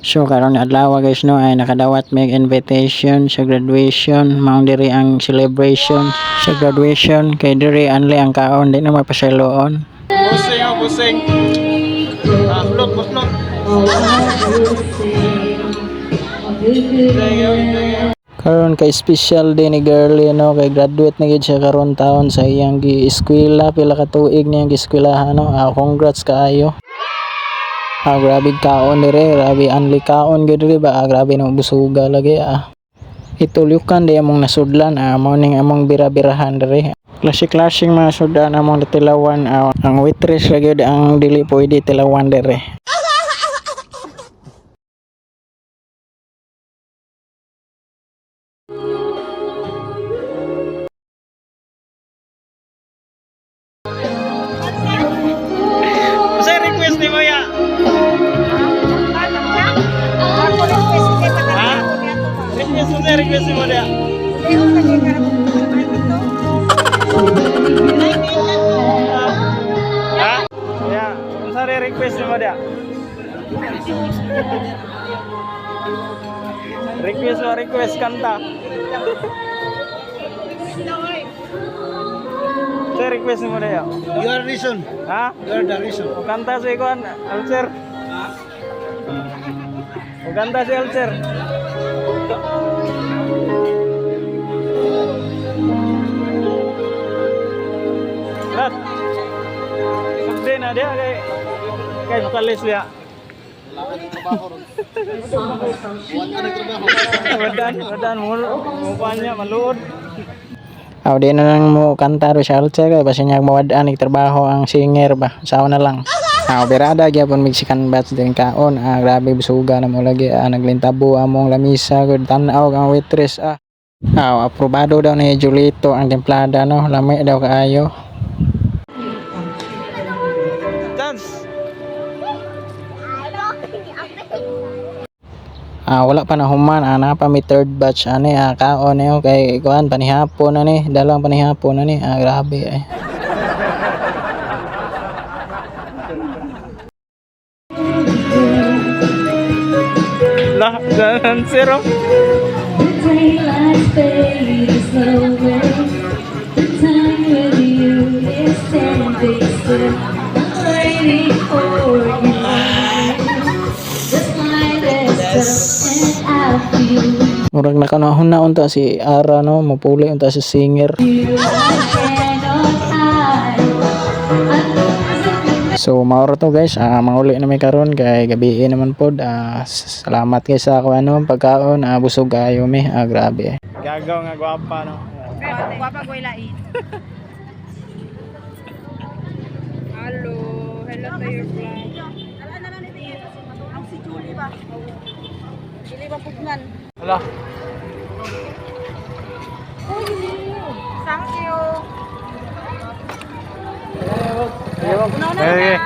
So karon adlaw, guys, no, ay nakadawat mig invitation sa graduation. Maong diri ang celebration sa graduation kay diri anli ang kaon, di na mapasayloon. Busing oh, busing. Ah, buslot, buslot. Karon kay special day ni girly, no, kay graduate na gid siya karon taon sa iyang gi-eskwela, pila ka tuig niyang gi-eskwelahan, no. Ah, congrats kaayo. Ah, grabe kaon dire, grabe anli kaon gyud dire ba. Ah, grabe no, busuga lagi ah. Itulyukan di among nasudlan ah, mao ning among bira-birahan dire. Klase-klaseng mga sudan among natilawan ah, ang waitress ra gyud ang dili pwede tilawan dire. Unsay request nimo ya? Ha? Request, unsay request nimo diya? Ha? Ya, unsa rin request nimo diya? Request mo, request kanta. Unsay request nimo diya? You are reason. Ha? You are the reason. O kanta si kuan, Alcer. O kanta si Alcer. Rat. Sugdi na dia kay kay vocalist dia. Wadan, wadan mo mo niya maluod. Aw, di na lang mo kanta ro siya Alcer kay basin niya mawad-an trabaho ang singer ba. Sawa na lang. Aw, birada gyapon mig second batch din kaon. Ah, grabe busuga na mo lagi. Ah, naglintabo among lamisa gud tan-aw ang waitress ah. Aw, aprobado daw ni Julito ang templada, no. Lami daw kaayo. Dance. Ah, wala pa na human, ah, naa pa mi third batch ani ah, kaon niyo kay kuan panihapon ani, dalawang panihapon ani. Ah, grabe ay. Lah, dancer oh. The daylight fades away. The time with you is standing still. I'm waiting for you. The slightest touch and I feel Murag nakanahon na unta si Ara, no, mapuli unta si singer. you. I cannot hide. I'm losing So mauro to, guys, ah, manguli na may karon kay gabi naman pod. Ah, salamat kay sa ako ano pagkaon, ah, busog kaayo mi. Ah, grabe. Gagaw nga gwapa, no. Guwapa ko ilain. Hello. Hello to your vlog. Ang si Julie ba? Dili ba pugnan? Hala. Thank you. Eh,